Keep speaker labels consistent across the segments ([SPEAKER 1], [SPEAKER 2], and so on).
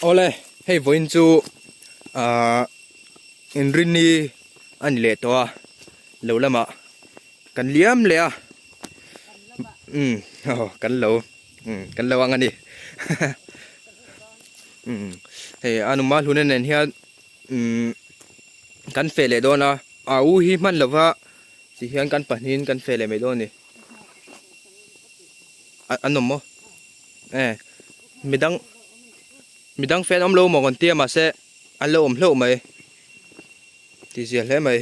[SPEAKER 1] Awle, hei vawiin chu ahh inrinni a ni leh tawh a, lo lamah kan liam leh a, umm aw kan lo umm kan lo ang a ni umm hei a numa hluna nen hian umm kan feh leh dawn a, a u hi hman lova ti hian kan pahnihin kan feh leh mai dawn a ni. An awm maw? E midang midang fan awm lo maw kan tia mahse an lo awm hlauh mai tih zia hle mai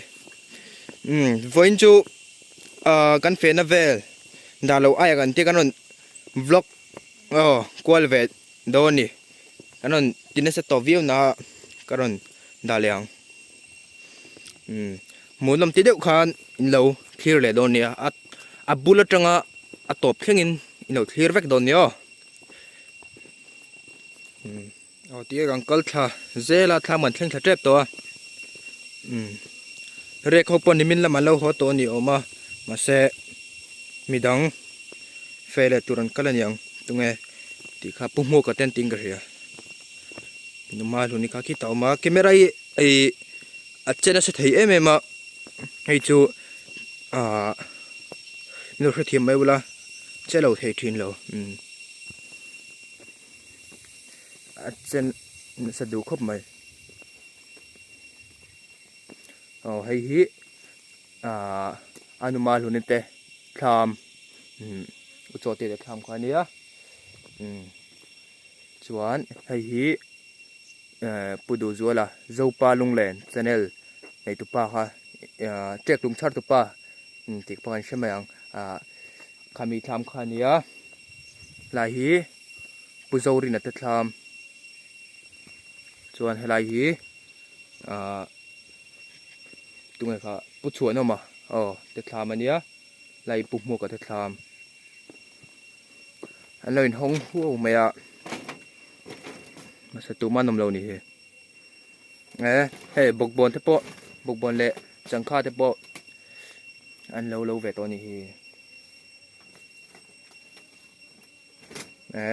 [SPEAKER 1] umm vawiin chu ah kan fehna vel dah loh aia kan tia kan rawn vlog aw kual ve dawn a ni kan rawn ti nasa tawh viau na ka rawn dah leh ang. Umm hmuhnawm ti deuh khan in lo thlir leh dawn nia a a bul atanga a tawp thlengin in lo thlir vek dawn nia aw umm aw ti ang kal thla zel a thlam an thleng thla tep tawh a umm rek ho pawh nimin lamah an lo haw tawh a ni awm a mahse midang fe leh tur an kal aniang tunge tih kha pu hmuaka te an tiin ka hria numa hluni kha khitah a awm a camera hi Hei a che nasa thei em em a hei chu ahh min lo hrethiam mai ula che lo thei thin lo umm a che nasa duh khawp mai aw hei hi ahh a numa hlun te thlam umm u chaw te thlam kha a nia umm chuan hei hi. Eh Pu Duhzuala Zopa Lunglen channel neitupa kha ah ṭek tum chhar tupa tih pawh kan hre mai ang ah khami thlam kha a nia helai hi Pu Zorina te thlam chuan helai hi ah tunge kha Pu Chhuanawma aw te thlam a nia helai hi Pu Hmuaka te thlam. An lo inhawng huau mai a mahse tumah an awm lo ni hi e hei bawkbawn te pawh bawkbawn leh changkha te pawh an lo lo ve tawh a ni hi e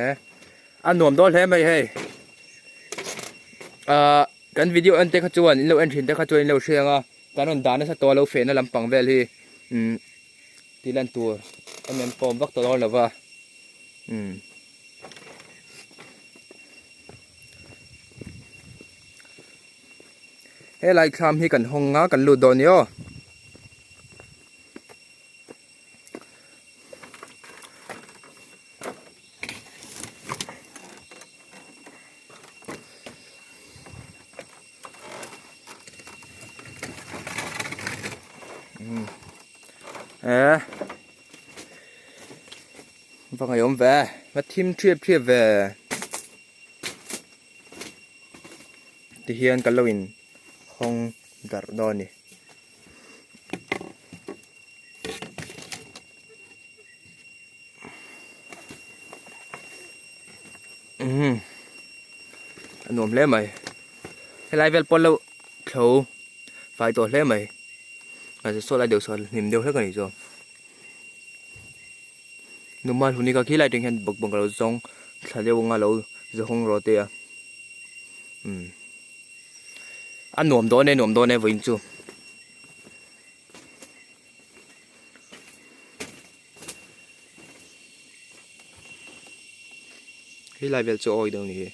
[SPEAKER 1] a nuam dawn hle mai hei ah kan video en te kha chuan in lo en thin te kha chuan in lo hria ang a kan rawn dah nasa tawh a lo fehna lampang vel hi umm. Tih lan tur em em pawm vak tawh dawn lo va umm helai thlam hi kan hawng a kan lut dawn a ni aw. Eh va ngaih awm ve va thim thiap thiap ve ti hian kan lo in hawng darh dawn a ni. Umm a nuam hle mai helai vel pawh lo thlo fai tawh hle mai mahse saw lai deuh saw hnim deuh hlek a nih chu numa hluni kha khilai atang hian bawkbawn ka lo zawng thla deuh anga lo zahawng rawh te a umm a nuam dawn e nuam dawn e vawiin chu. Hei lai vel chu a awi deuh a ni hi.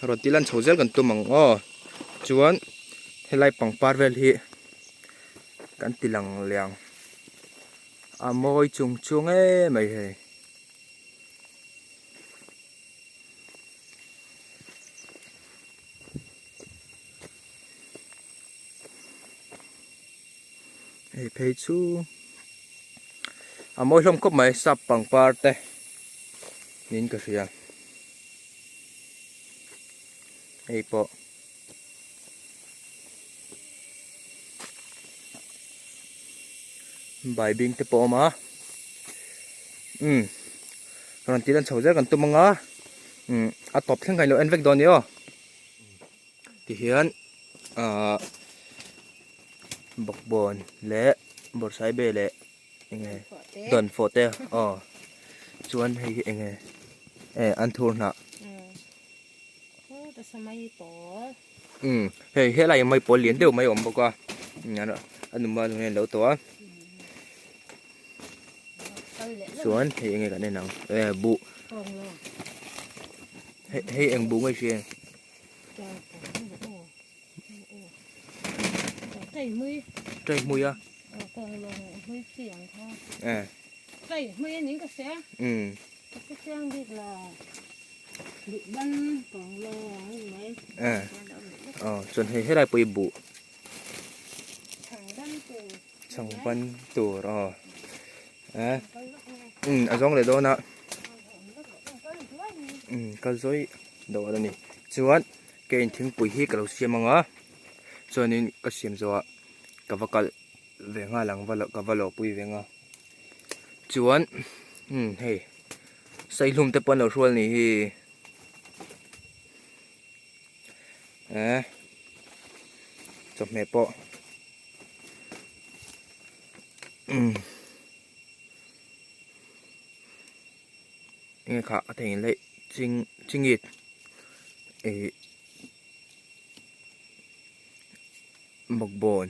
[SPEAKER 1] Rawn tih lan chho zel kan tum ang aw chuan helai pangpar vel hi kan ti lang leh ang a mawi chung chung em mai hei. Hei phei chu a mawi hlawm khawp mai sap pangpar te niin ka hria hei pawh. Baibing te pawh a awm a umm rawn tih lan chho zel kan tum ang a umm a tawp thleng kha ilo en vek dawn a ni aw tihian ahh bawkbawn leh. Bawrhsaibe leh enge dawnfawh te aw chuan hei hi enge eh an thur hnah umm hei helai mai pawl lian deuh mai a awm bawk a a numa hnung hian a lo tawh a chuan hei enge kan en ang eh buh hei eng buh nge hria em. Tei hmui a. Eh.
[SPEAKER 2] Tei hmui a ning ka se.
[SPEAKER 1] Um.
[SPEAKER 2] Ka chiang bik la. Duh ban kawng lo ang mai.
[SPEAKER 1] Eh. Oh, chuan hei helai pawh hi buh.
[SPEAKER 2] Chhang ban tur.
[SPEAKER 1] Chhang ban tur aw. Eh. Um, a zawng leh dawn a. Um, kal zawi deuh a ni. Chuan Keiin thingpui hi ka lo siam ang a, chuanin ka siam zawhah ka va kalh ve nghal ang va ka va lawhpui ve ang a, chuan umm hei saihlum te pawh an lo hrual ni hi eh chawhmeh pawh umm enge kha a thei leh ching chingit ih bawkbawn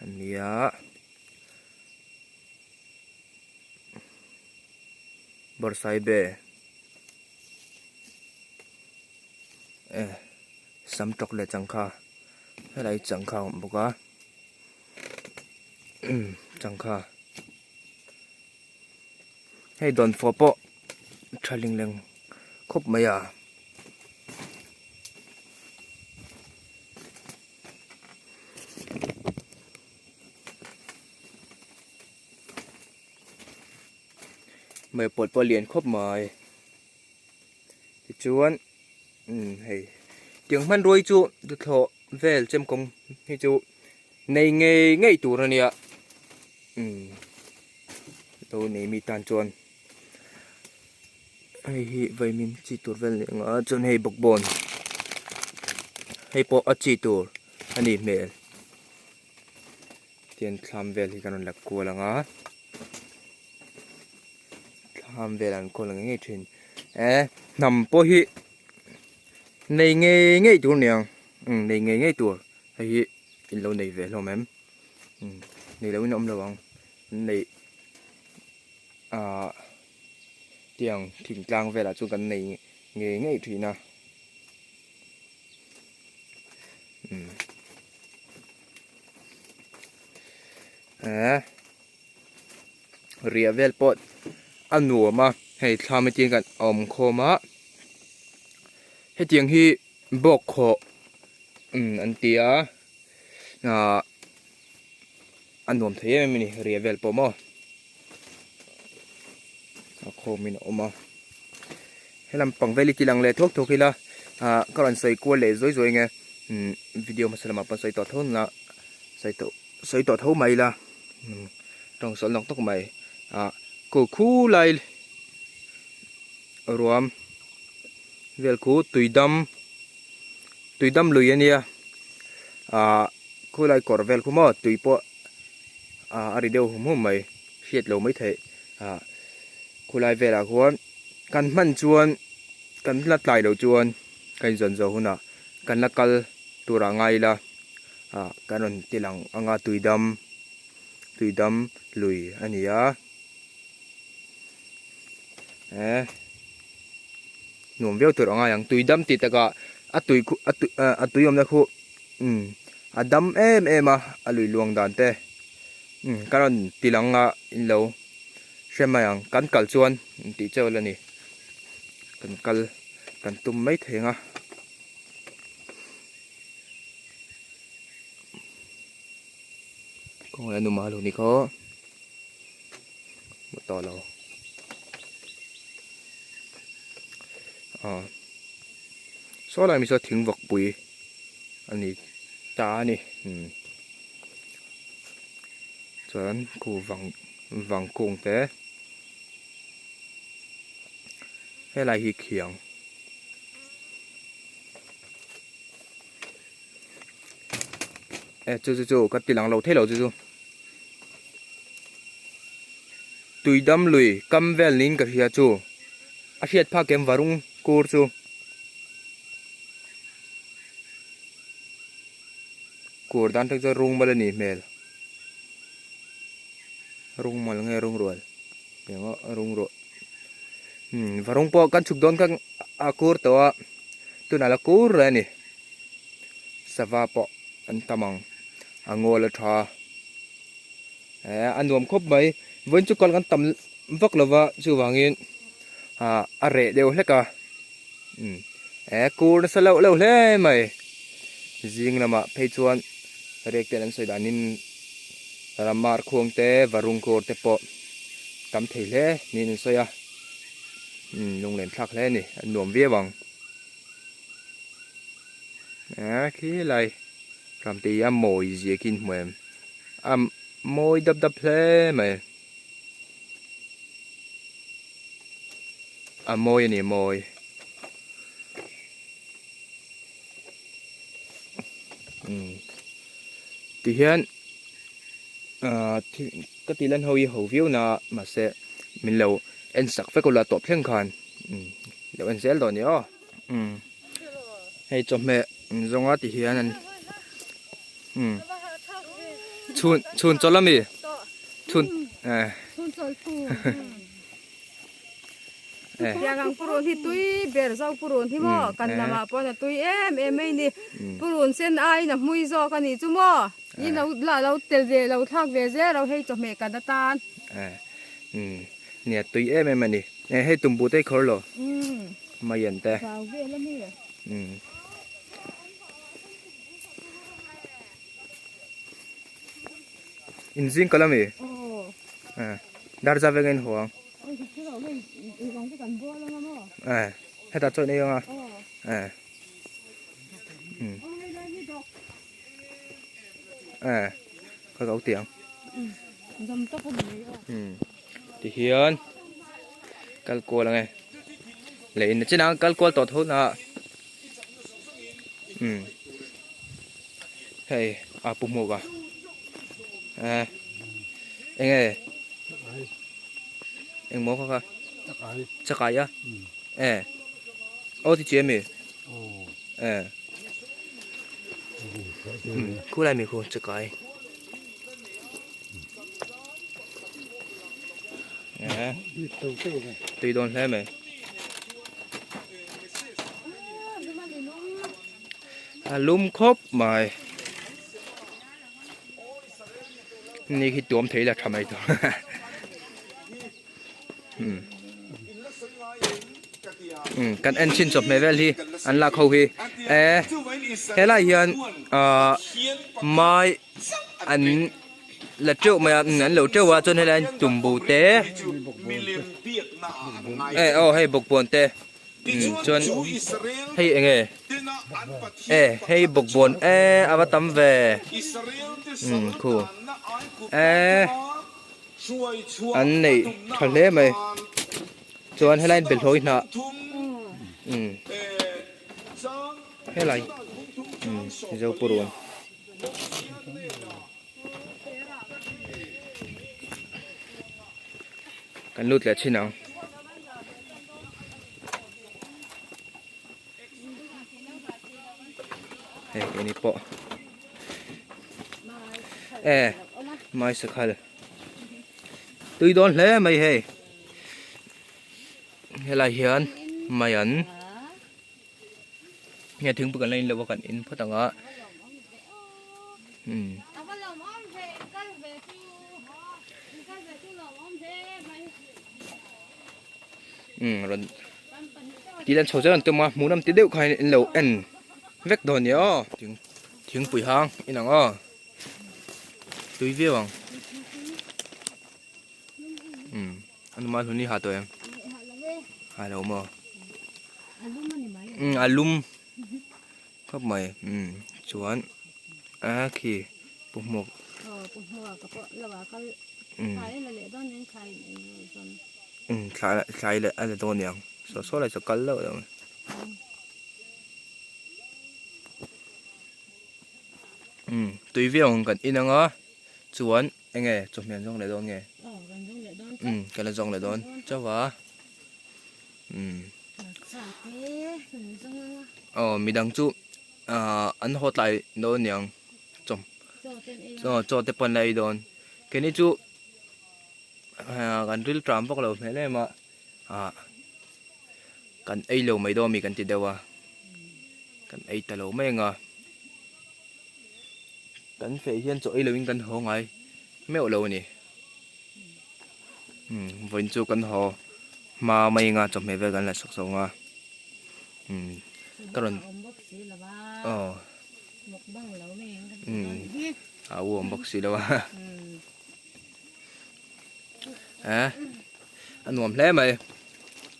[SPEAKER 1] a nia bawrhsaibe eh sam tawk leh changkha helai changkha a awm bawk a changkha. Hei dawnfawh pawh tha ling leng khawp mai a. Mai pawlh pawh a lian khawp mai. Tichuan umm hei tiang hmanrua hi chu tuthlawh vel chemkawng hi chu nei ngei ngei tur a nia umm lo nei mi tan chuan hei hi vaimin chi tur vel ni ang a chuan hei bawkbawn hei pawh a chi tur a nih hmel tian thlam vel hi kan rawn la kual ang a. Thlam vel an kawl ngei ngei thin eh hnam pawh hi nei ngei ngei tur aniang umm nei ngei ngei tur hei hi in lo nei ve hlawm em umm nei lo in a awm lo ang nei ahh tiang thingtlang velah chuan kan nei ngei ngei thin a umm eh. Riah vel pawh a nuam a hei thlam hi tin kan awm khawm a hetiang hi bawk khawh umm an ti a ahh a nuam thei em em a ni riah vel pawh maw a khawm in a awm a helam pang vel hi ti lang leh thuak thuak ila ahh ka rawn sawi kual leh zuai zuai ang e umm video hmasa lamah pawh sawi tawh tho ang a sawi tawh. Sawi tawh tho mai ila tawng sawl nawk nawk mai ah khu khu lai ruam vel khu tuidam tuidam lui ania ah khu lai kawr vel khu maw tui pawh ah a ri deuh hum hum mai hriat lo mai theih ah khu lai velah khuan kan hman chuan kan la tlai loh chuan kan inzawn zawh hunah kan la kal tur ah ngai ila. Ah kan rawn ti lang ang a tuidam tuidam lui a ni a eh nuam viau tur a ngai ang tuidam tih takah a tui khu a tui ah a tui awmna khu umm a dam em em a a lui luang dan te umm ka rawn ti lang a in lo hre mai ang kan kal chuan tih chauh la ni kan kal kan tum mai thei ang a. Kawng leh numa lo ni khaw hmu tawh lo ah saw lai mi saw thing vawk pui a ni ta a ni umm chuan khu vang vang kung te helai hi khiang. E chu chu chu ka ti lang lo thei lo chu chu. Tuidam lui kam vel niin ka hria chu. A hriat phak em varung kur chu. Kur dan tak chuan rungmal a nih hmel. Rungmal nge rungrual eng aw rungruah umm varung pawh kan chhuk dawn khan a kur tawh a tunah la kur reng a ni sava pawh an tam ang a ngawl a tha eh a nuam khawp mai vawiin chu kal kan tam vak lo va chuvangin ah a reh deuh hlek a umm eh kur nasa loh loh hle mai zing lamah phei chuan rek ten an sawi danin ramar khuang te varung kur te pawh tam thei hle niin an sawi a umm lunglen thlak hle a ni a nuam viau ang eh khilai ramte hi a mawi zia khi in hmu em a mawi dap dap hle mai. A mawi a ni mawi. Umm tihian ahh thil ka tih lan ho hi ho viau na mahse min lo en sak vek ula tawp thleng khan umm lo en zel dawn a ni aw umm hei chawhmeh an zawng a tihian an umm chhun chhun chawlh a mi chhun eh.
[SPEAKER 2] Tiang ang purun hi tui ber zo purun hi maw kan lamah pawn a tui em em mai ni purun sen aiin a hmui zawk a nih chu maw i lo la lo tel ve lo thlak ve zel ro hei chawhmeh kan atan
[SPEAKER 1] nia tui em em a ni hei tumbu te hi khawr lo maian te
[SPEAKER 2] vau vel a mi
[SPEAKER 1] inzing kal a mi darza veng a inhaw ang. Eh hetah chuan ei anga eh um eh ka lo ti ang um tihian kal kual ang e leh in chin ang kal kual tawh tho na um hei a pu hmuak a eh eng nge. Engmaw kha kha?
[SPEAKER 3] Chakai.
[SPEAKER 1] Chakai a? Eh. Aw ti chi ami? Eh. Khu lai mi khu chakai. Eh. Tui dawn hle mai. A lum khawp mai. Ni khi tuam thei la tha mai tur um kan en chin chawp hmeh vel hi an lak ho hi eh helai hian ah mai an la teuh mai a an lo teuh a chuan helai hian tumbu te eh aw hei bawkbawn te. Chuan hei eng nge e hei bawkbawn e a va tam ve umm khu e an neih tha hle mai chuan helai bawlhhlawh hnah umm helai umm Zopurun. Kan lut leh thin ang. Hei keini pawh e mai sakhal tui dawn hle mai hei helai hian mai an Nge thingpui kan la in lo a kan in phawt ang a umm. Umm rawn tih lan chho zel an tum a hmuh nawm ti deuh kha in lo en vek dawn nia aw thing thingpui hang in ang aw tui viau ang umm a numa hlun hi ha tawh em ha lo maw. Umm a lum khawp mai umm chuan a khi pu hmuak umm umm thlai thlai leh a la dawn aniang saw saw lai chu kal deuh deuh Umm tui viau ang kan in anga chuan enge chawhmeh an zawng leh dawn nge? Umm kan la zawng leh dawn chauh a umm aw midang chu ahh an haw tlai dawn aniang chaw chaw te pawh an la ei dawn keini chu ahh kan ril tram vak lo hmel em a ah kan ei lo mai dawn ami kan ti deuh a kan ei ta lo mai anga kan feh hian chaw ei loin kan haw ngai meuh lo a ni umm vawiin chu kan haw hma mai anga chawhmeh vel kan la chhawk chho ang a umm ka rawn aw umm a u awm bawk si lo a. Eh a nuam hle mai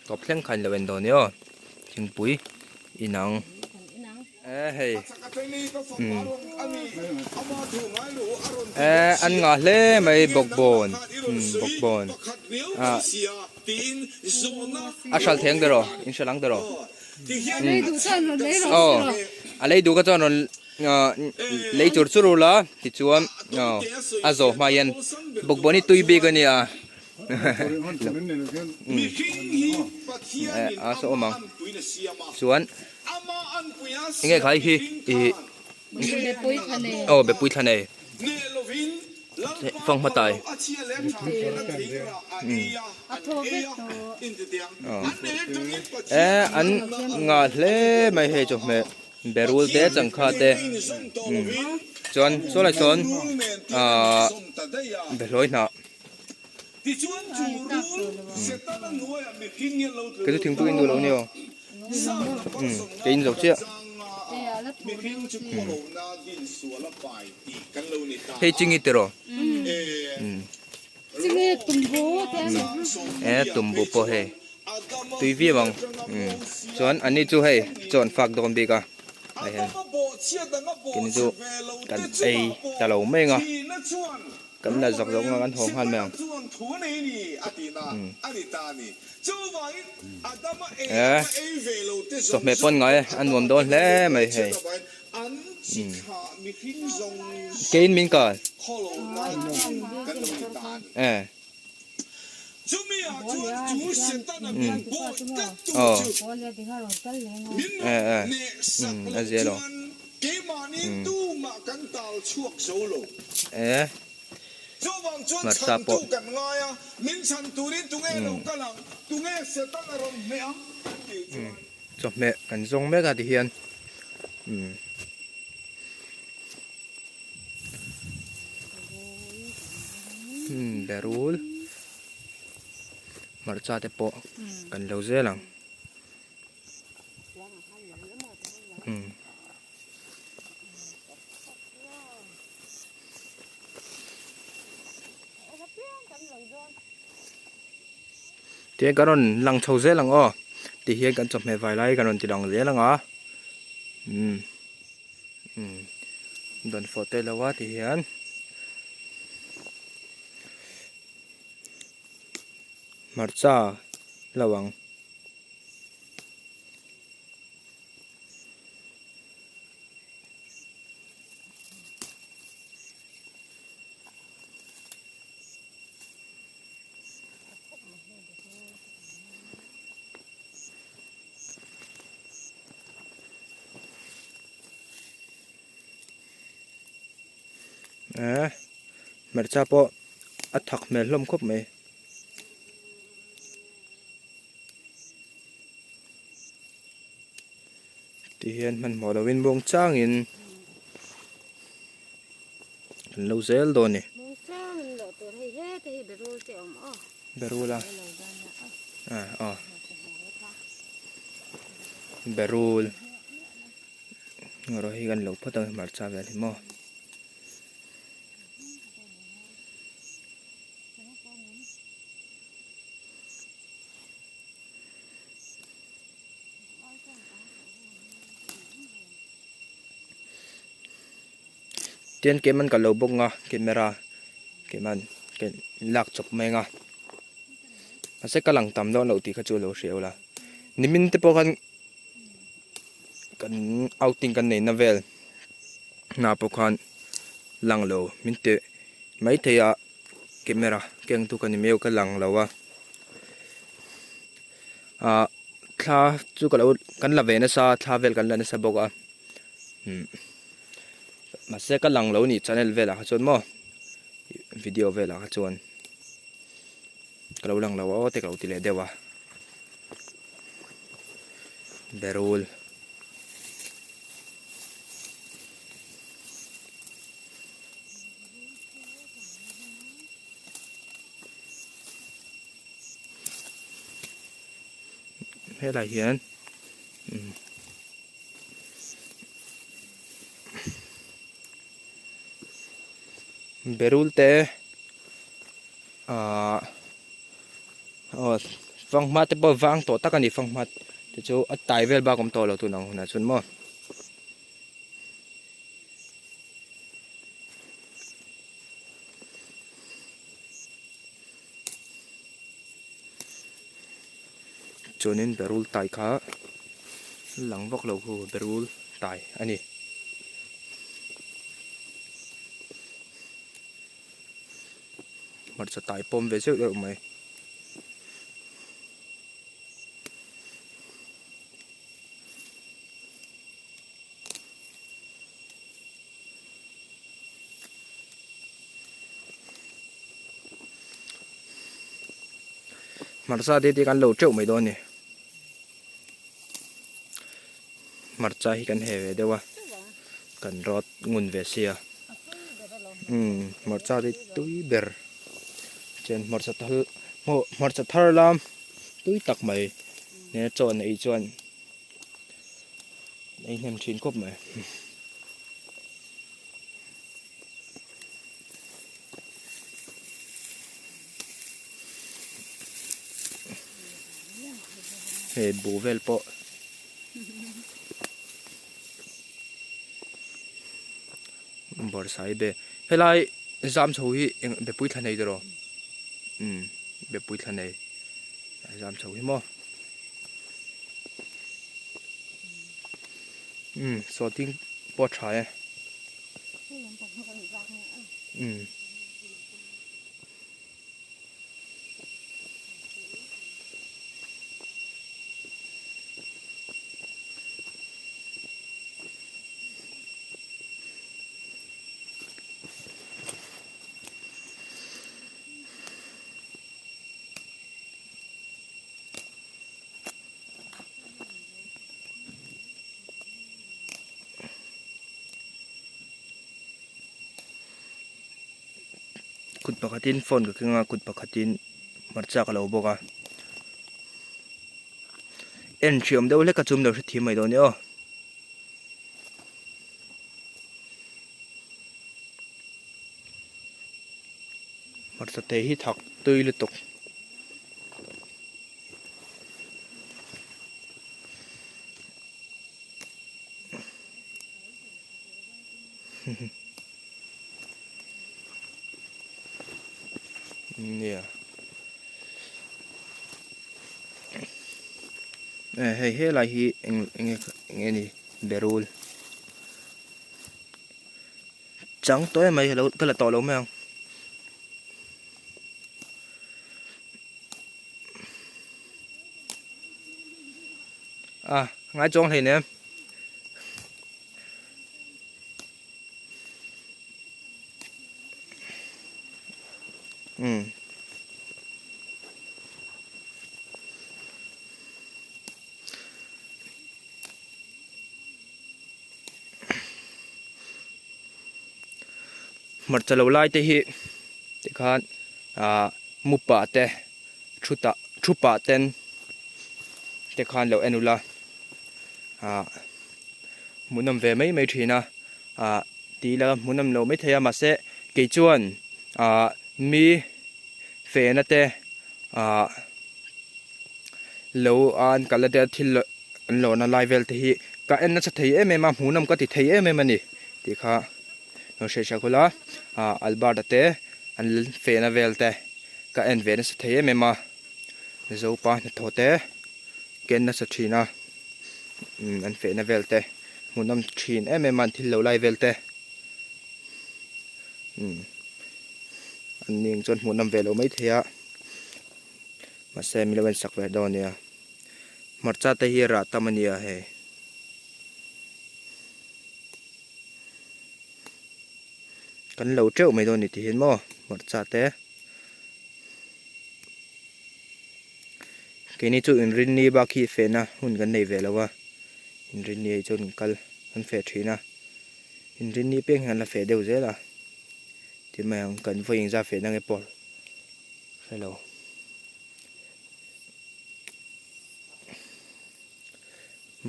[SPEAKER 1] tawp thleng khan lo en dawn ni aw thingpui inang eh hei umm eh an ngah hle mai bawkbawn umm bawkbawn ah a hral theng der aw in hral ang der aw umm aw a lei duh kha chuan rawn Lei chur chur ula tichuan a zawh hma hian bawkbawn hi tui bik a nia a saw awm ang chuan enge khai hi ih aw bepui thla nei fanghma tai eh an ngah hle mai hei chawhmeh. Berul te changkha te umm chuan saw lai sawn ahh behlawi hnah kei chu thingpui in duh lo nia umm kei in zo chiah umm hei chingi tiraw umm e tumbu pawh hei. Tui viau ang umm chuan an ni chu hei chaw an fak dawn bik a hei hian kini chu kan ei ta lo mai ang a kan la zawk zawk ang a kan haw nghal mai ang umm eh chawhmeh pawn ngai a nuam dawn hle mai hei umm keiin min kal eh. Hmarcha pawh chawhmeh kan zawng mek a tihian umm. Hmm berul hmarcha te pawh kan lo zel ang umm. Tihian kan rawn lang chho zel ang aw tihian kan chawhmeh vai lai kan rawn ti lang zel ang a umm. Umm dawnfawh te lo a ti hian hmarcha lo ang. Eh hmarcha pawh a thak hmel hlawm khawp mai. Tihian hmanhmawh lovin muang changin an lo zel dawn a ni. Berul a ah aw berul erawh hi kan lo phawt ang hmarcha vel hi maw. Tian keman ka lo bawk nga camera keman ka lak chawp mai anga mahse ka lang tam dawn loh tih kha chu lo hria ula nimin te pawh khan kan outing kan neihna vel hna pawh khan. Lang lo min ti maithei a camera keng tu ka ni miau ka lang lo a ah thla chu ka lo kan la ve nasa thla vel kan la nasa bawk a umm mahse ka lang lo a nih channel velah kha chuan maw video velah kha chuan ka lo lang lo a aw te ka lo ti leh deuh a berul. Helai hian umm berul te ahh aw fanghma te pawh vang tawh tak a ni fanghma te chu a tai vel bak a awm tawh lo tun ang hunah chuan maw. Chuanin berul tai kha lang vak lo khu berul tai a ni. Hmarcha tai pawm ve zeuh deuh mai. Hmarcha te te kan lo teuh mai dawn a ni hmarcha hi kan he ve deuh a kan rawt ngun ve sia umm hmarcha te tui ber chuan hmarcha thal hmarcha thar lam tui tak mai nena chaw an ei chuan. Ei hnem thin khawp mai. Hei buh vel pawh bawrhsai be helai zam chho hi eng bepui thla nei tiraw umm bepui thla nei zam chho hi maw. Umm sawhting pawh a tha e umm. Kut pakhatin phone ka keng a kut pakhatin hmarcha ka lo bawk a en hriam deuh hlek a chum lo hrethiam mai dawn e aw. Hmarcha te hi thak tui lutuk. Nia. Hei helai hi eng enge enge ni berul. Chang tawh em mai ka lo ka la tawh lo mai ang. A ngai chuang hlei nem. Umm. Hmarcha lo lai te hi tikhan ah mupa te thu tah thu pah ten te khan lo en ula ah hmuhnawm ve mai mai thin a ah tih ila hmuhnawm lo mai thei a mahse kei chuan ah mi fehna te ah lo a an kal na te thil an lawrna lai vel te hi ka en nasa thei em em a hmuhnawm ka ti thei em em a ni tih kha lo hriat hriat khawlh a ah Albert-a te an fehna vel te ka en ve nasa thei em em a Zopa hnathawh te ka en nasa thin a umm an fehna vel te hmuhnawm thin em em a an thil lo lai vel te. Umm an ning chuan hmuh nawm ve lo maithei a mahse min lo en sak ve dawn ania hmarcha te hi rah tam ania hei. Kan lo teuh mai dawn a ni tih hian maw hmarcha te keini chu inrinni bak hi fehna hun kan nei ve lo a inrinni ah chuan kan kal kan feh thin a inrinni piang hian an la feh deuh zel a ti mai ang kan vawi engzat fehna nge pawh hrelo.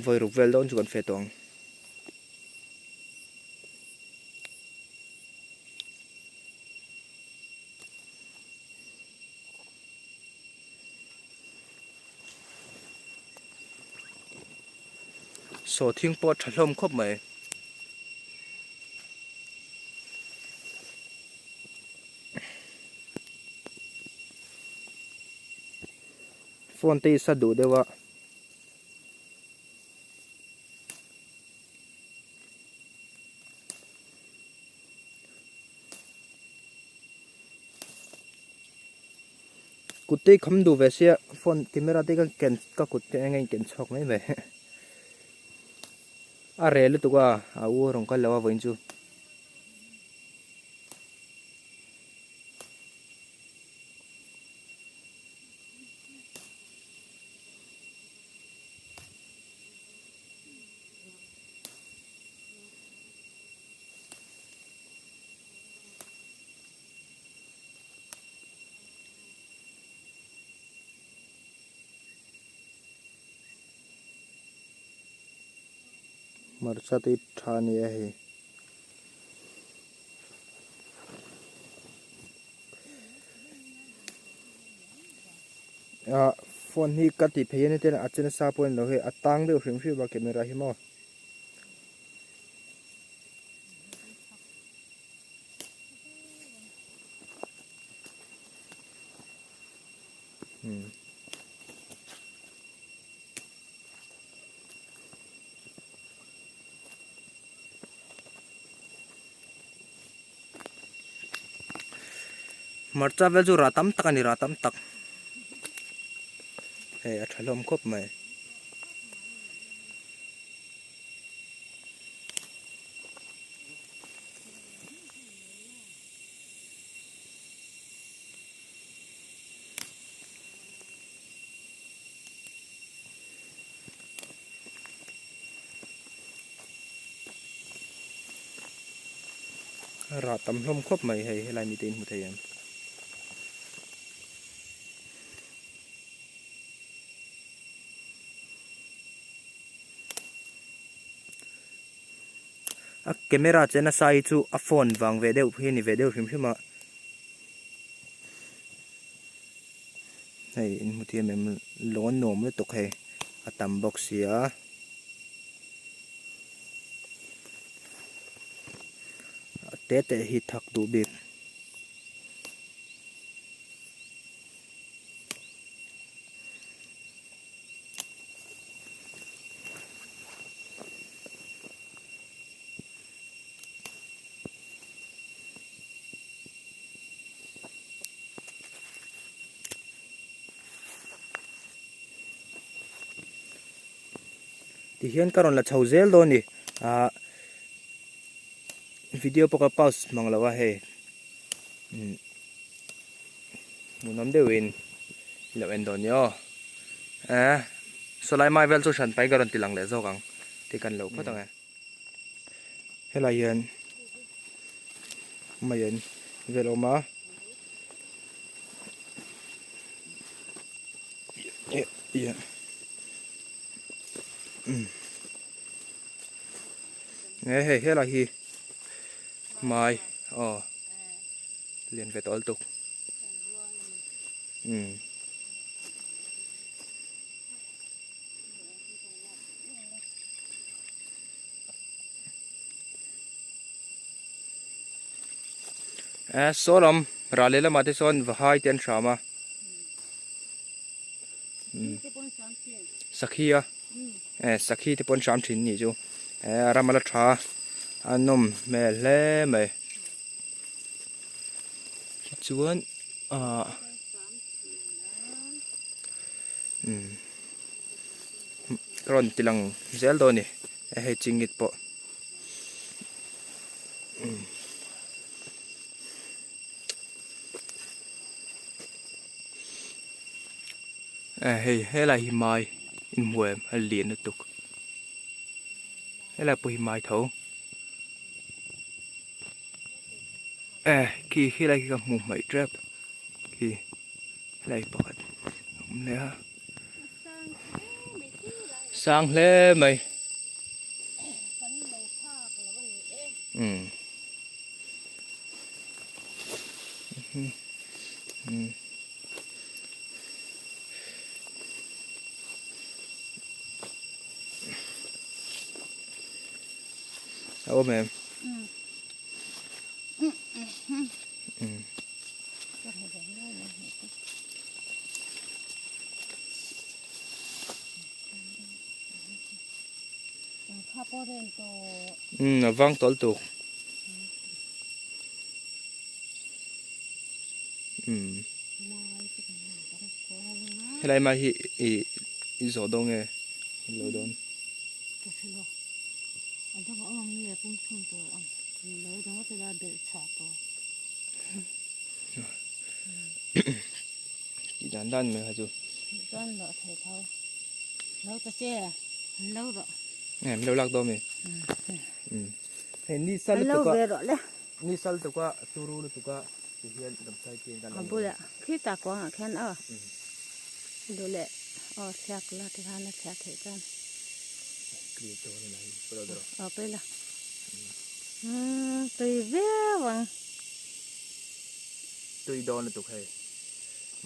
[SPEAKER 1] Vawi ruk vel dawn chu kan feh tawh ang. Sawhthing pawh a tha hlawm khawp mai. Phone te hi sa duh deuh a. Kut te hi kham duh ve sia phone camera te ka ken ka kut te eng a inken chhuak mai mai a reh lutuk a a u a rawn kal lo a vawiin chu. Hmarcha te hi tha a ni a hei. Ah phone hi ka tih phei a ni ten a che nasa pawh a ni lo hei a tang deuh hrim hrim a camera hi maw. Hmarcha vel chu rah tam tak a ni rah tam tak hei a tha hlawm khawp mai. Rah tam hlawm khawp mai hei helai mite in hmu thei em. A camera che nasa hi chu a phone vang ve deuh hi a ni ve deuh hrim hrim a. Hei in hmu thiam em lawn nuam lutuk hei a tam bawk si a. A te te hi thak duh bik. Tihian ka rawn la chho zel dawn a ni ahh video pawh ka pause mang lo a hei umm hmuhnawm deuhin i lo en dawn nia aw eh sawlai mai vel chu hran pai ka rawn ti lang leh zawk ang tih kan lo phawt ang e. Helai hian maian vel a awm a e hei helai hi mai aw lian ve tawh lutuk umm. Eh saw lam rah leh lamah te sawn vahai te an hram a sakhi a eh sakhi te pawh an hram thin nih chu eh a ram a la tha a nawm hmel hle mai. Tichuan ahh umm ka rawn ti lang zel dawn a ni hei chingit pawh umm. Hei helai hi mai inhmu em a lian lutuk helai pawh hi mai tho eh khi helai khi ka hmu hmaih tep khi helai pakhat a awm leh a sang hle mai umm umm. A awm em? Umm. Umm a vang tawl tuk. Umm helai mai hi ih i zawh dawn nge lo dawn. Tih dan dan mai kha chu. Nge min lo lak dawn mi. Hei ni sal lutuk a. Ni sal tuk a turu lutuk a ti hian damsai chian kan
[SPEAKER 2] A bulah khitah kuangah khian aw duh leh aw thliak la ti khan a thliah theih chuan aw pawi la umm tui viau ang.
[SPEAKER 1] Tui dawn lutuk hei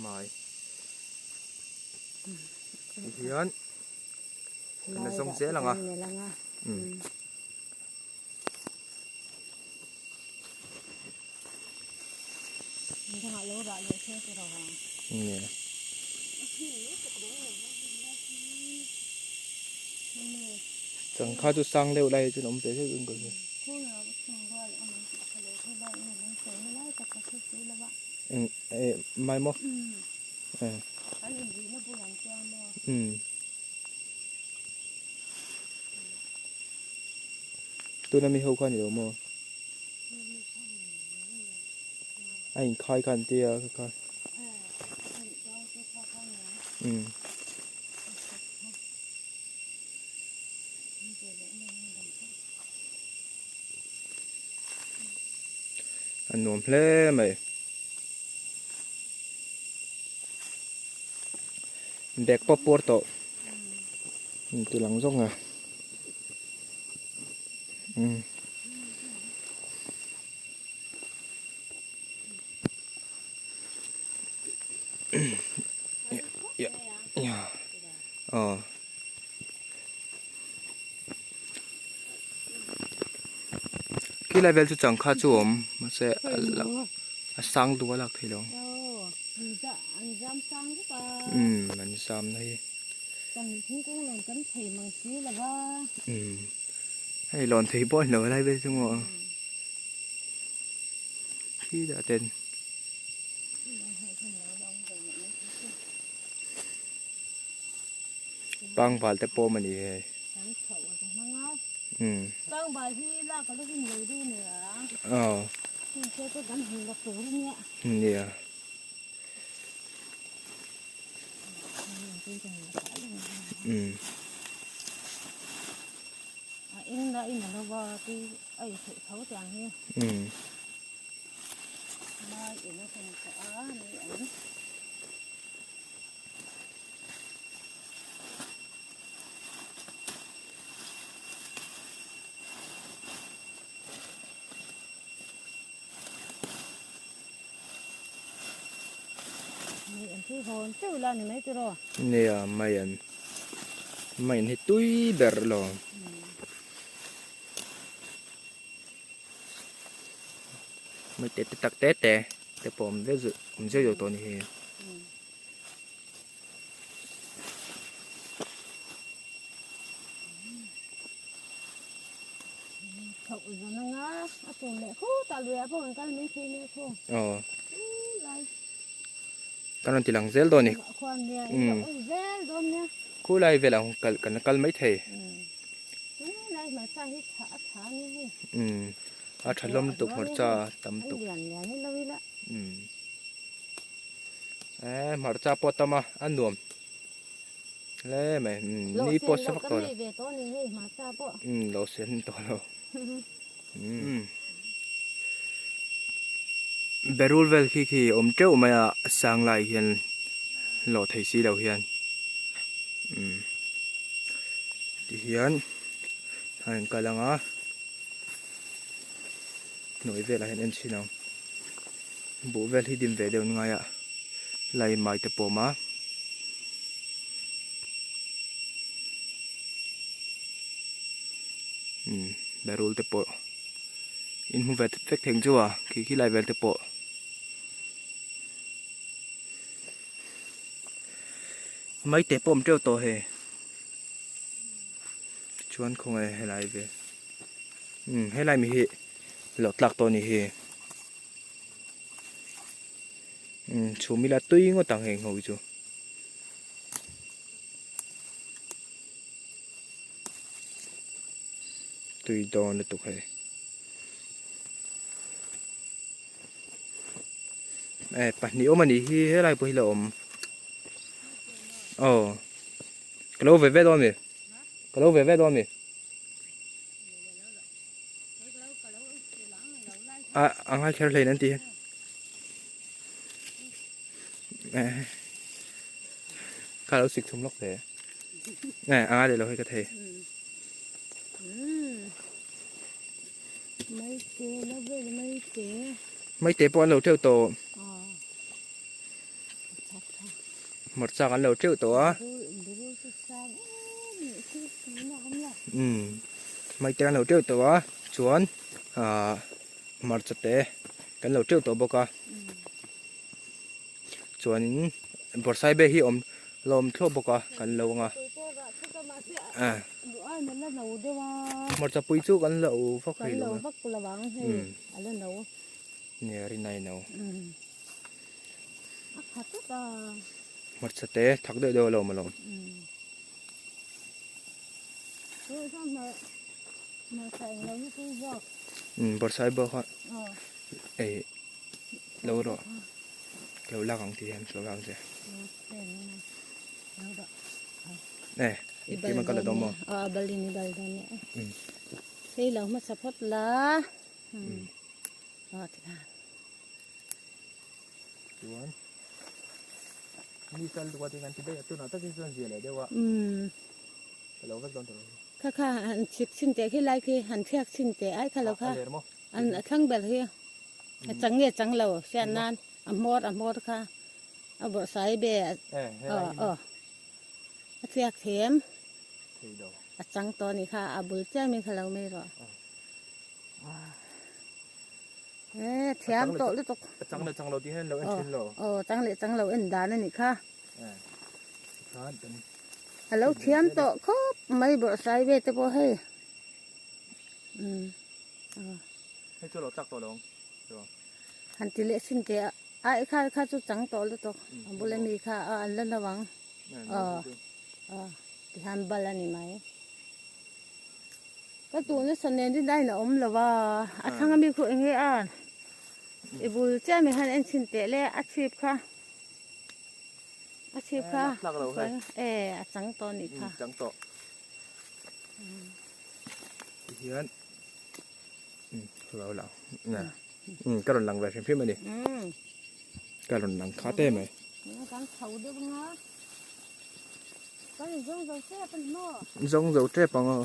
[SPEAKER 1] mai ti hian kan la zawng zel ang a umm. Changkha chu sang deuh lai chuan awm ve deuh in ka hria. Eng eh mai maw? Eh. Umm. Tuna mi ho kha ni lo maw? A inkhai kha an tia ka kha. Umm. A nuam hle mai. Bag pawh puar tawh. Ti lang zawk a. Umm. Aw. Khi lai vel chu changkha chu a awm mahse a sang duh a lak theih lo. Umm an zam na hi. Umm hei lawn thei pawh a ni lo helai vel chu maw khi dah ten. Pangbal te pawh awm a ni hei. Umm. Aw. Nia. Umm. Umm. Nia mai an mai an hi tui ber lo. Mai te te tak te te te pawh awm zeuh zeuh awm zeuh zeuh tawh a ni hei. Aw. Kan rawn ti lang zel dawn a ni. Khulai velah kal kan la kal mai thei. A tha hlawm lutuk hmarcha tam tuk. Eh hmarcha pawh a tam a a nuam hle mai ni pawh sa vak tawh lo. Lo sen tawh lo. Berul vel khi khi awm teuh mai a sang lai hian lawh thei si lo hian umm ti hian a in kal ang a hnuai velah hian en chhin ang buh vel hi dim ve deuh ngai a lai mai te pawh a awm a. Umm berul te pawh in hmu vet vek thei ang chu a khi khi lai vel te pawh mai te pawh a awm teuh tawh hei tichuan khawnge helai vel umm helai mi hi loh tlak tawh a ni hi umm chhum ila tui ngawt ang heng ho hi chu. Tui dawn lutuk hei. Eh pahnih awm anih hi helai pawh hi la awm. Aw ka lo ve ve dawn mi? Ka lo ve ve dawn mi? A a ngai kher hlein an ti. Eh ka lo sik thum lawk hle. Eh a ngai leh lo hei ka thei. Maite pawh an lo teuh tawh. Hmarcha kan lo teuh tawh a. Umm maite kan lo teuh tawh a chuan ahh hmarcha te kan lo teuh tawh bawk a. Chuanin bawrhsaibe hi awm la awm thluah bawk a kan lo ang a. Hmarcha pui chu kan lo vak rih lo ang a. Nia rin ai no. Hmarcha te thak deuh deuh a lo awm alawm. Bawrhsaibe kha ei. Lo rawh lo lak ang tih hian lo lak ang che eh engtin man ka la dawn maw
[SPEAKER 2] a balin i bal dawn nia hei lo hmasa phawt la a ti khan
[SPEAKER 1] chuan mi sal duka te kan ti daih a tunah takin chuan zia leh deuh a ka lo vek dawn tawh lo
[SPEAKER 2] kha kha han chhik chhin teh khi lai khi han thliak chhin teh ai kha lo kha an a thlang ber hi A chang nge chang lo hriat nan a hmawr a hmawr kha a bawrh sai be aw aw a thliak them a chang tawh a nih kha a bul chiah min kha lo mai rawh e thiam tawh lutuk
[SPEAKER 1] a chang leh chang lo tih hian lo en thin lo
[SPEAKER 2] aw chang leh chang lo en dan a nih kha a lo thiam tawh khawp mai bawrh sai ve te pawh hei um
[SPEAKER 1] Hei chu lo chak tawh lo ang chu.
[SPEAKER 2] Han ti leh sin teh a, a i kha kha chu chang tawh lutuk a bula mi kha a an la lo ang aw aw ti hian bal a ni mai. Ka duh nasa nen rin aiin a awm lo a, a thlang ami khu eng nge a i bul chiah mi han en chhin teh le a chhip kha a chhip kha e a chang tawh a nih kha.
[SPEAKER 1] Chang tawh. Ti hian. Lo lang. Um ka rawn lang ve hrim hrim a ni. Ka rawn lang kha te mai.
[SPEAKER 2] Kan chho deuh ang a. Kan zawng zo tep a ni maw?
[SPEAKER 1] Zawng zo tep ang aw.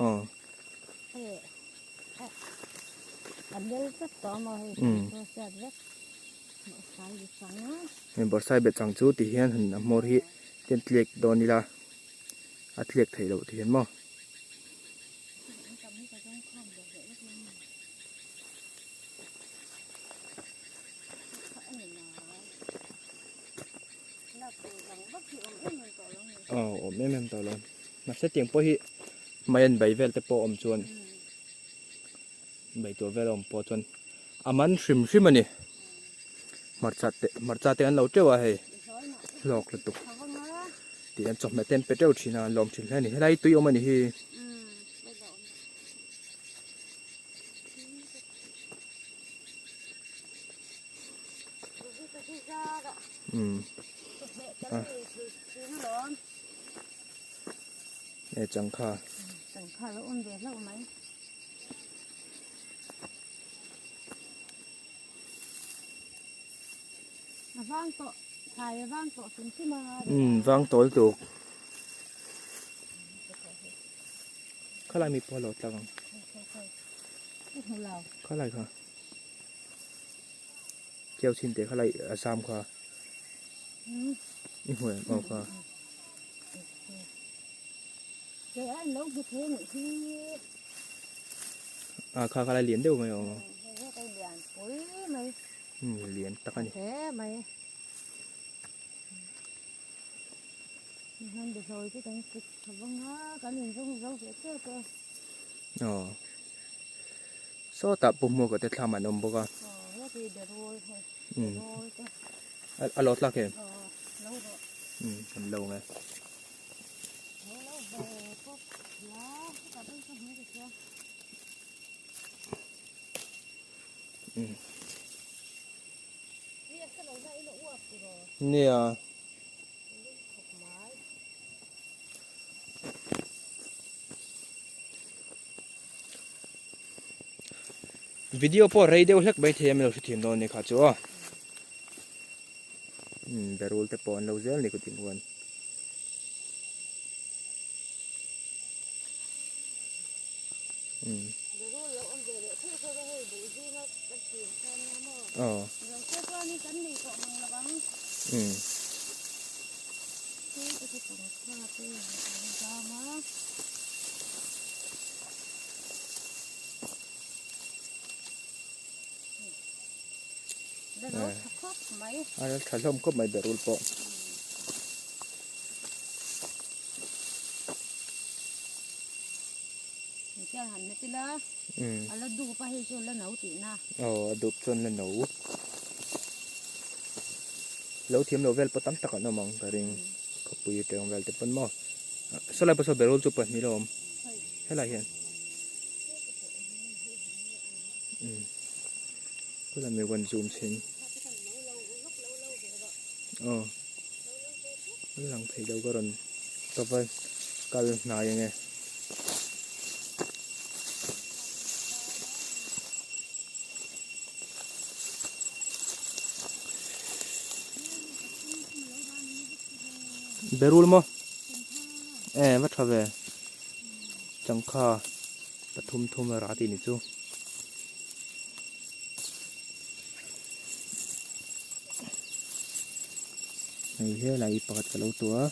[SPEAKER 1] Aw. Hei bawrhsai bet chang chu ti hian han a hmawr hi ten tliak dawn ila a tliak theih loh ti hian maw. Aw awm em em tawh lo. Mahse tiang pawh hi mai an bai vel te pawh awm chuan bai tur vel a awm pawh chuan a man hrim hrim a ni. Hmarcha te hmarcha te an lo teuh a hei hlawk lutuk tih an chawhmeh te an pe teuh thin a an lawm thin hle a ni. Helai tui awm a ni hi. E changkha.
[SPEAKER 2] Changkha lo awm ve hlauh mai. A vang tawh, thlai a vang tawh hrim hrim a.
[SPEAKER 1] Um, vang tawl tuk. Khalai mi pawh lo tlak ang. Khalai kha. Keu chin te khalai a zam kha. I hmu em aw kha. A kha khalai lian deuh mai aw. Lian tak a ni. Aw. Sawtah pawh hmuh ka te thlam an awm bawk a. Umm a lo tlak em? Umm kan lo nge. Umm. Nia. Video pawh rei deuh hlek mai thei a min lo hrethiam dawn a ni kha chu aw. Umm berul te pawh an lo zel a ni kutin huan. Umm. Aw. Umm. A rel tha hlawm khawp mai berul pawh. Aw a dup chuan la no. Lo thiam lo vel pawh tam tak an awm ang ka ring. Khawpui atang vel te pawn maw. Sawlai pawh saw berul chu pahnih la awm. Helai hian. Umm. Khawlai mi rawn zoom chhin. Aw. An lang thei lo ka rawn ka va kal hnai ange. Berul maw? E va tha ve. Changkha pathum thum a rah tih ni chu. Hei helai pakhat ka lo tua a.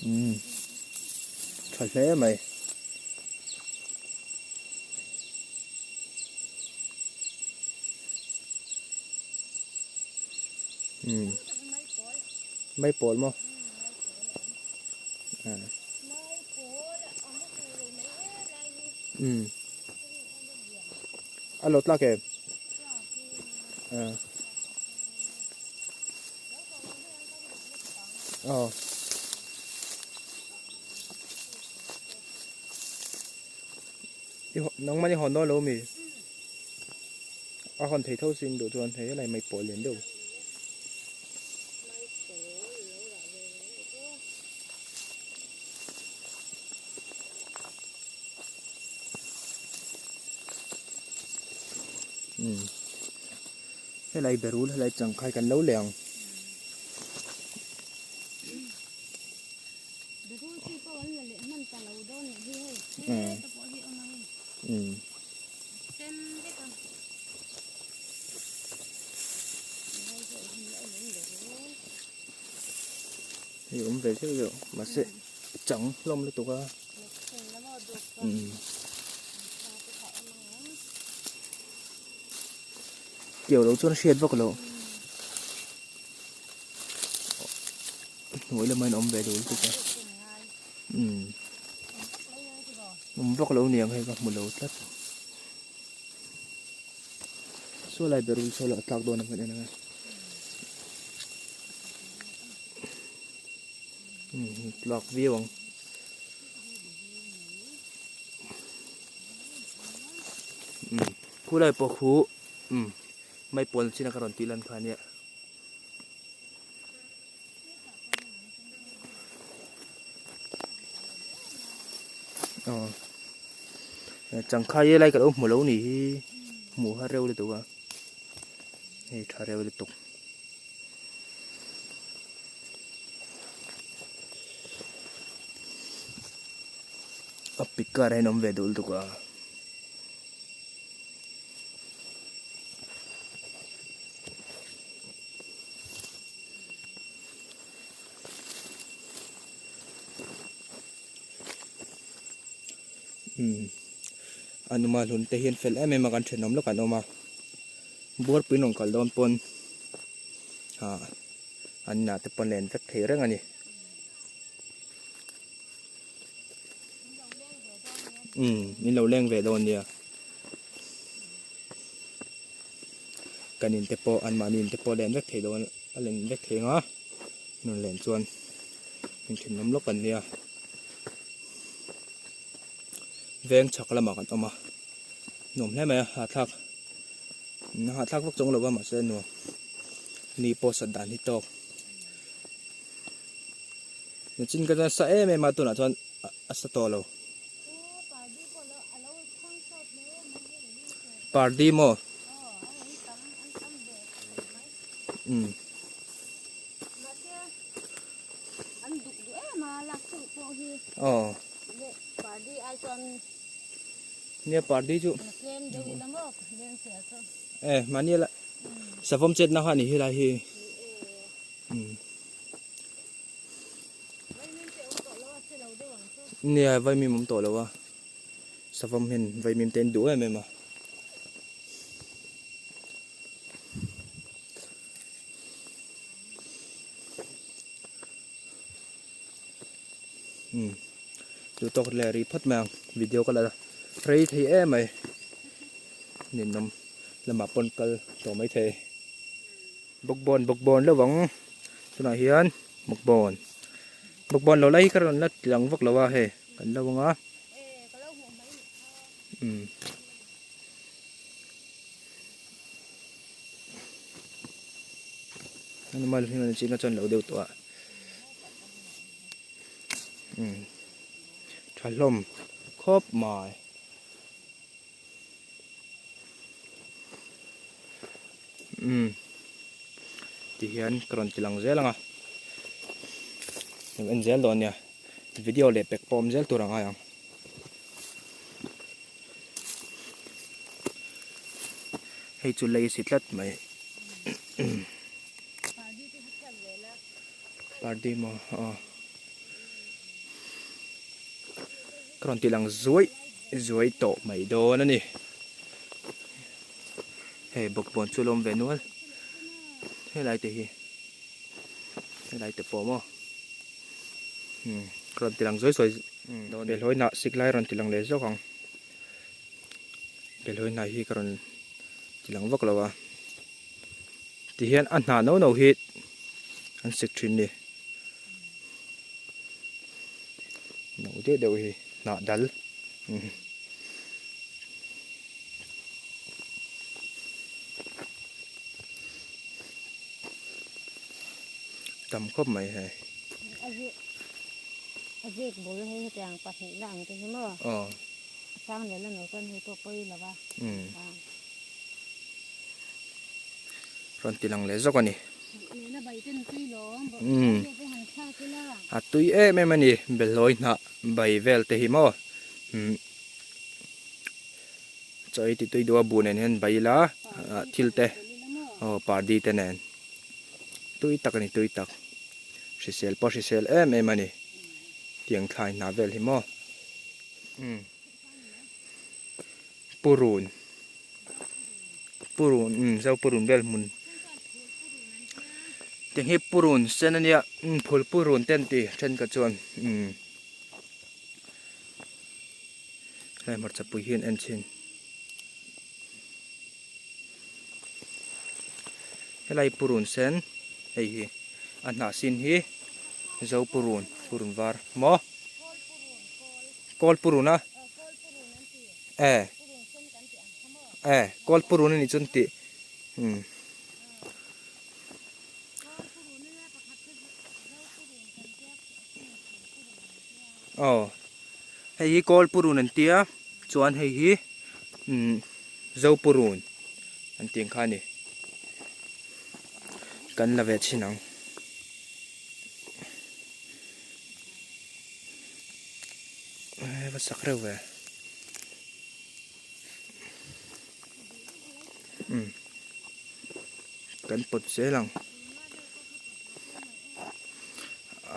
[SPEAKER 1] Umm tha hle mai. Umm mai pawl maw umm a lo tlak em aw. Nangmah ni hawn dawn lo mi? A hawn thei tho sin duh chuan hei helai mai pawl lian deuh. Umm helai berul helai changkhai kan lo leh ang. Hei awm ve zeuh zeuh mahse chang hlawm lutuk a keu lo chuan a hriat vak loh. Hnuai lamah hian awm ve dul tuk a. Umm awm vak lo niang hei ka hmu lo tlat. Saw lai berul saw lah a tlak dawn ang kan en ang e. Umm tlak viau ang. Umm khulai pawh khu umm maipawl chin a ka rawn tih lan kha ania. Aw changkha hi lai ka lo hmu lo nih hi hmuh har reuh lutuk a hei tha reuh lutuk. A pic kar ah hian awm ve duh lutuk a. Umm a numa hlun te hian fel em em a kan thenawm lawk an awm a buarpui rawn kal dawn pawn ah an inah te pawn len vek thei reng a ni umm min lo leng ve dawn nia. Kan in te pawh an mahni in te pawh len vek thei dawn a len vek thei ang a rawn len chuan inthenawm lawk an nia veng chhak lamah kan awm a nuam hle mai a hahthlak hahthlak vak chuang lo va mahse nuam ni pawh sat dan hi tawk nichin ka chuan sa em em a tunah chuan a sa tawh lo. Pardi maw? Umm. Aw. Nia pardi chu. E mahni la savawm chetna kha a ni hi lai hi. Umm. Nia vaimim awm tawh lo a savawm hian vaimim te an duh em em a. Umm chu tawk leh rih phawt mai ang video ka la rei thei em mai ninawm lamah pawn kal tawh mai thei. Bawkbawn bawkbawn lo ang tunah hian bawkbawn bawkbawn lo lai hi ka rawn la tlang vak lo a hei kan lo ang a umm animal hi an chin a chuan lo deuh tawh a umm tha hlawm khawp mai. Umm ti hian ka rawn ti lang zel ang a kan en zel dawn nia video leh pek pawh awm zel tur a ngai ang hei chu lei a si tlat mai pardi maw aw ka rawn ti lang zuai zuai tawh mai dawn a ni hei bawkbawn chu a lawm ve nual helai te hi helai te pawh maw umm ka rawn ti lang zuai zuai belhawi hnah sik lai rawn ti lang leh zawk ang belhawi hnah hi ka rawn ti lang vak lo a tihian a hnah no no hi an sik thin a ni no deuh deuh hi hnah dal tam khawp mai hei
[SPEAKER 2] a zek bul hei hetiang pahnihna ang te hi maw
[SPEAKER 1] aw
[SPEAKER 2] sang leh la no chuan hei pawh pawi lo va
[SPEAKER 1] rawn ti lang leh zawk a ni umm a tui em em a ni behlawi hnah bai vel te hi maw umm chaw ei ti tui duh a buh nen hian bai ila ah thil te aw pardi te nen tui tak a ni tui tak hrisel pawh hrisel em em a ni tiang thlai hnah vel hi maw umm purun. Purun umm zo purun vel hmun Tiang hi purun sen a nia umm phul purun te an ti thenkhat chuan umm helai hmarcha pui hi an en thin. Helai purun sen hei hi a hnah sin hi zo purun purun var maw kawl purun a e e kawl purun a nih chuan tih umm. Aw hei hi kawl purun an tia chuan hei hi umm zo purun an tih ang kha a ni kan la ve chhin ang. Va sak reuh ve. Umm kan pawt zel ang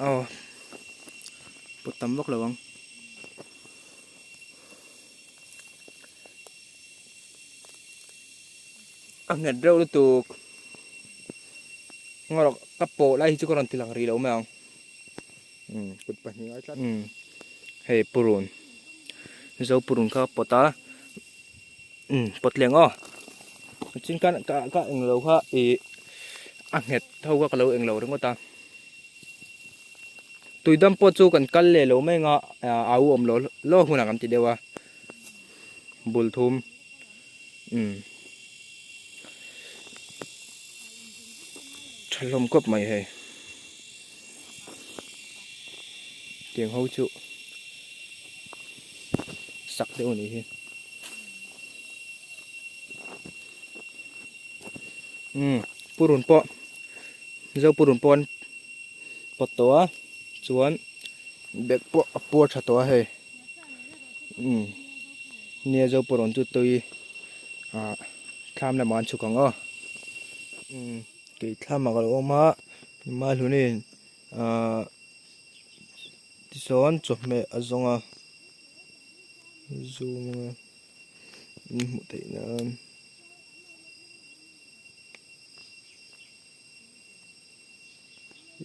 [SPEAKER 1] aw pawt tam vak lo ang a nghet reuh lutuk ngaw ka pawh lai hi chu ka rawn ti lang rih lo mai ang umm kut pahnih ngai tlat umm hei purun zo purun kha ka pawt a. Umm pawt leng aw chin ka ka ka englo kha ih a nghet tho kha ka lo englo ringawt a tuidam pawh chu kan kal leh lo mai anga au awm lo law hunah kan ti deuh a bul thum umm tha hlawm khawp mai hei tiang ho chu sak deuh a nih hi. Umm purun pawh mizo purun pawh an pawt tawh a chuan bag pawh a puar tha tawh a hei umm nia zo purun chu tui ah thlam lamah an chhuk ang aw umm kei thlamah ka lo awm a Mahluni'n ah tichuan chawhmeh a zawng a. Zoom anga in hmuh theih nan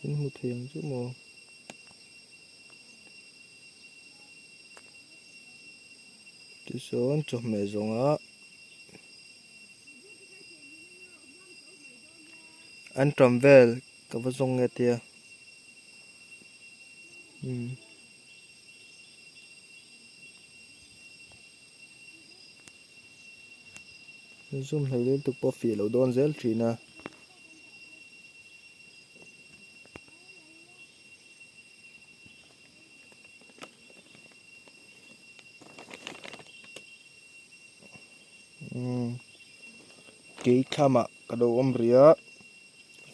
[SPEAKER 1] in hmu thei ang chu maw tichuan chawhmeh zawng ah an tam vel ka va zawng nge tia umm. Zoom hlei lutuk pawh fiah loh dawn zel thin a. Umm kei thlamah ka lo awm rih a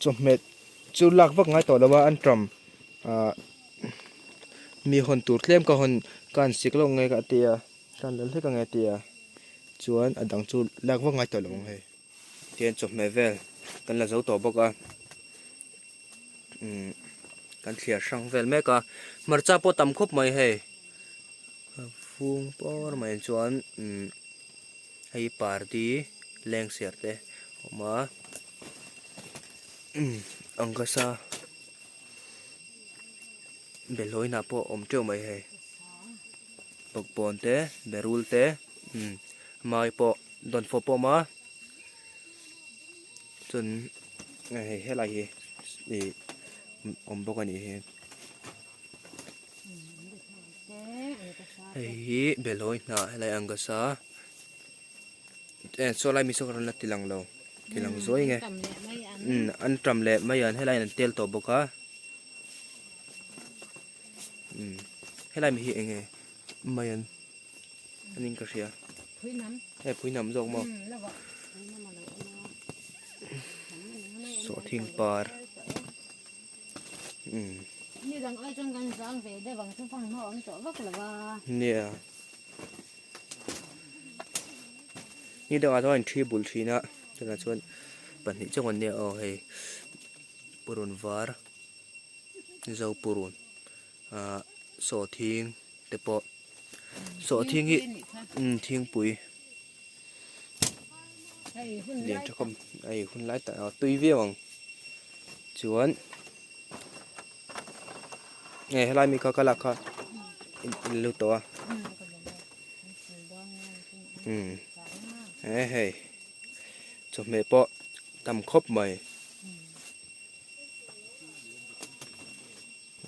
[SPEAKER 1] chawhmeh chu lak vak ngai tawh lo a an ṭam ah mi hawn tur tlem ka hawn ka han sik lawk nge ka ti a ka han la hlek ange a ti a chuan a dang chu lak vak ngai tawh lo ang hei tihian chawhmeh vel kan la zo tawh bawk a umm kan thliar hrang vel mek a hmarcha pawh tam khawp mai hei. A fung pawr mai chuan umm hei party leng siar te a awm a umm angkasa behlawi hnah pawh a awm teuh mai hei bawkbawn te berul te umm mai pawh dawnfawh pawh a awm a chuan hei helai hi ih awm bawk a nih hi. Hei hi Behlawi hnah helai ang ka sa eh saw lai miso ka rawn la ti lang lo ti lang zuai nge umm an tam leh mai an helai an tel tawh bawk a umm helai mi hi eng nge mai an an in ka hria hei pui nam zawk maw sawhthing par.
[SPEAKER 3] Ni dang ai chuan kan zang ve deuh ang chu fang hma awm tawh vak lo a.
[SPEAKER 1] Nia. Ni dangah chuan an thi bul thin a, tunah chuan pahnih chauh an nia aw hei purun var zo purun ah sawhthing te pawh sawhthing hi umm thingpui lian tha khawp hei hun lai tak a tui viau ang. Chuan nge helai mi kha ka lak kha in lut tawh a umm he hei chawhmeh pawh tam khawp mai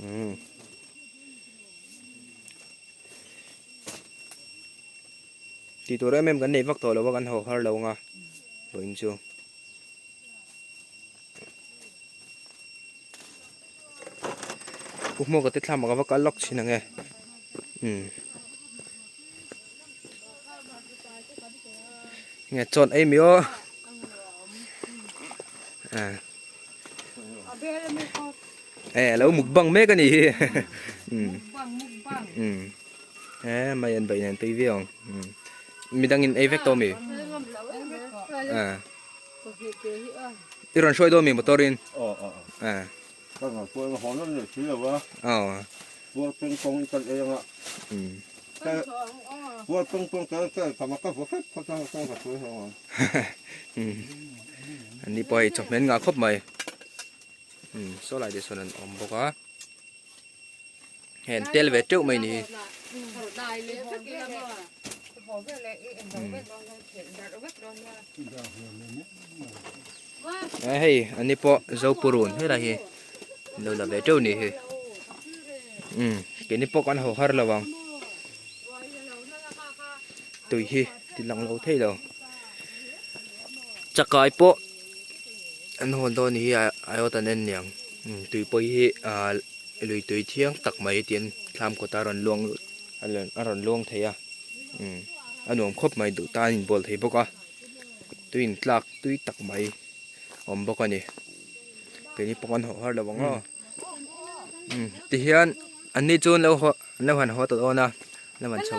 [SPEAKER 1] umm tih tur em em kan nei vak tawh lo a kan haw har lo ang a vawiin chu. Pu Hmuaka te thlam ah ka va kal lawk thin ang e umm nge chawn ei mi aw eh a lo mukbang mek a nih hi umm umm he mai an beih nen tui viau ang umm midangin ei vek tawh mi ah. I rawn hruai dawn mi motor in?
[SPEAKER 4] Aw aw.
[SPEAKER 1] Eh.
[SPEAKER 4] Ka rawn hruai ang haw nawn leh si lo a.
[SPEAKER 1] Aw.
[SPEAKER 4] Puar peng pawng in kan ei ang a.
[SPEAKER 1] Umm.
[SPEAKER 4] Puar peng pawng ka ka ka ka vaw hrep phawt ang ka hruai haw ang.
[SPEAKER 1] Umm. An ni pawh hei chawhmeh an ngah khawp mai. Umm saw lai te sawn an awm bawk a. Hei an tel ve teuh mai ni hi. Eh hei an ni pawh Zopurun helai hi lo la ve teuh ni hi. Umm keini pawh kan haw har lo ang. Tui hi ti lang lo thei lo. Chakai pawh an hawn dawn ni hi aiawt an en niang tui pawh hi ah lui tui thiang tak mai tiin thlam kawt a rawn luang lut a rawn luang thei a a nuam khawp mai duh tan in bawl thei bawk a tui in tlak tui tak mai a awm bawk a ni keini pawh an haw har lo ang aw tihian an ni chu an lo haw an lo han haw tawh dawn a an lo han chho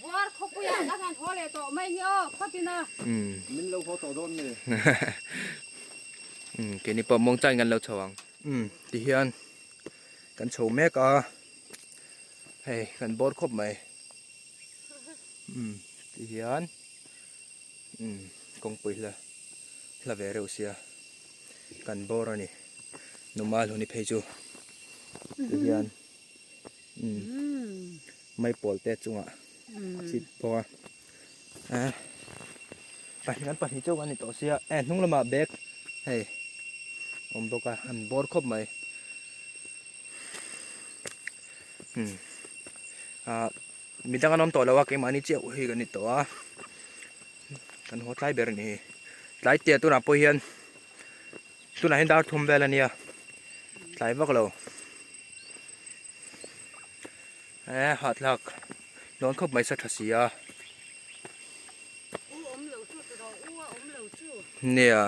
[SPEAKER 2] Buar khawpuiah kan han haw leh tawh mai nge aw khawtin a.
[SPEAKER 4] Min lo haw tawh dawn nge?
[SPEAKER 1] Umm keini pawh muangchangin kan lo chho ang. Umm tihian kan chho mek a hei kan bawr khawp mai. Umm tihian umm kawngpui hla hla ve reuh sia kan bawr a ni. Numa hluni phei chu tihian. Umm maipawl te chungah chip bawk a eh pahnih an pahnih chauh an ni tawh sia eh hnung lamah bag hei awm bawk a an bawr khawp mai umm ah midang an awm tawh lo a keimahni chiah hi kan ni tawh a kan haw tlai ber a ni tlai tia tunah pawh hian Tunah hian dar thum vel a nia tlai vak lo eh hahthlak dawn khawp mai sa tha si a nia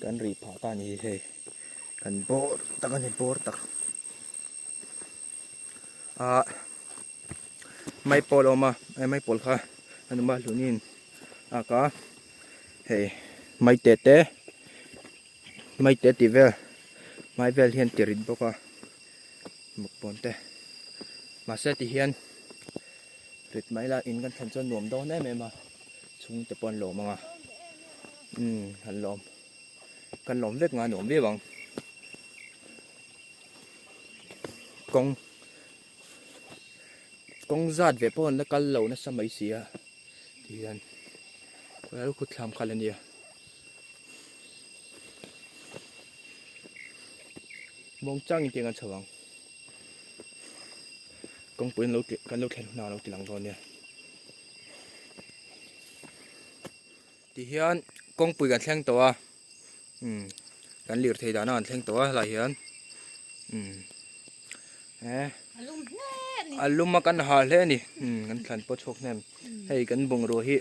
[SPEAKER 1] kan rih phah ta a ni hi hei kan bawr tak a ni bawr tak ah maipawl a awm a maipawl kha a numa hlunin a ka. Hei maite te maite tih vel hmai vel hian ti rit bawk a mukbawn te mahse ti hian rit mai la in kan thlen chuan nuam dawn em em a chhungte pawh an lawm ang a umm an lawm kan lawm vek nga nuam viau ang kawng kawng zat ve pawh an la kal lo nasa mai si a. Tihian khawi khut thlam khalh a nia muang changin tiang an chho ang kawngpui an lo tih kan lo thlen hunah an lo ti lang dawn nia tihian kawngpui kan thleng tawh a umm kan lirthei dahna kan thleng tawh a helaiah hian umm eh a lum a kan ha hle a ni umm kan thlan pawh chhuak hnem hei kan bungrua hi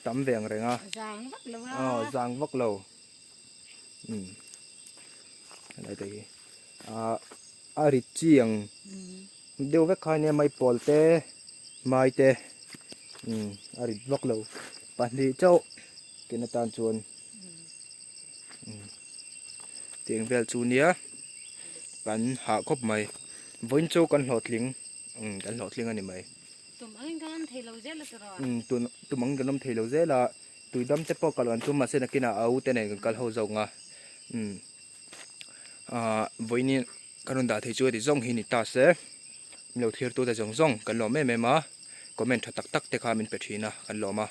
[SPEAKER 1] tam ve ang reng a aw zang vak lo umm helai te hi ah a rit chi ang deuh vek kha ania maipawl te mai te umm a rit vak lo pahnih chauh ken atan chuan umm tiang vel chu nia kan hah khawp mai vawiin chu kan hlawhtling umm kan hlawhtling a ni mai
[SPEAKER 3] Tum angin kan awm thei lo zel a tiraw?
[SPEAKER 1] Umm tun tum angin kan awm thei lo zel a. Tuidam te pawh kal kan tum mahse nakinah a u te nen kan kal ho zawk ang a umm ah vawiin kan rawn dah thei chu heti zawng hi ni ta se min lo thlir tute zawng zawng kan lawm em em a comment tha tak tak te kha min pe thin a kan lawm a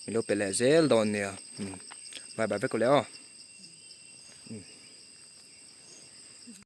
[SPEAKER 1] min lo pe leh zel dawn nia umm bye bye vek aw le aw.